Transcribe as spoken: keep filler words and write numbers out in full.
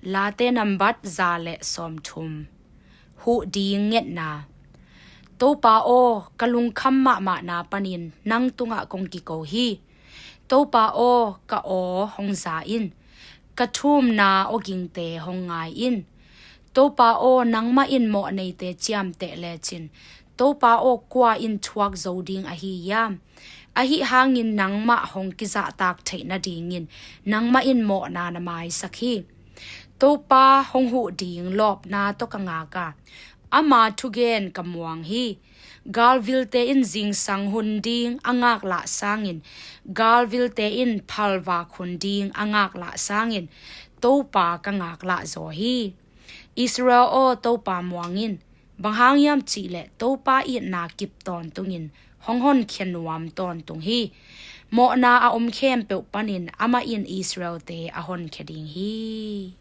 Late nambat za le sawmthum. Huh ding ngetna. Topa aw, ka lungkham mahmahna panin nang tungah kong kiko hi. Topa aw, ka aw hong za in. Ka thumna awgingte hong ngai in. Topa aw, nangmah in mawhneite ciamteh lecin, Topa aw, kua in thuak zo ding ahi hiam? Ahi hangin nangmah hong kizahtak theih nadingin nangmah in mawhna na maisak hi. Topa hong huh ding lawpna tawh ka ngak a, ama thugen ka muang hi. Galvilte in zingsang hun ding a ngaklah sangin, galvilte in phalvak hun ding a ngaklah sangin Topa ka ngaklah zaw hi. Israel aw, Topa muang in. Bang hang hiam cihleh Topa itna kip tawntungin hong honkhia nuam tawntung hi. Mawhna a om khempeuh panin amah in Israelte a honkhia ding hi.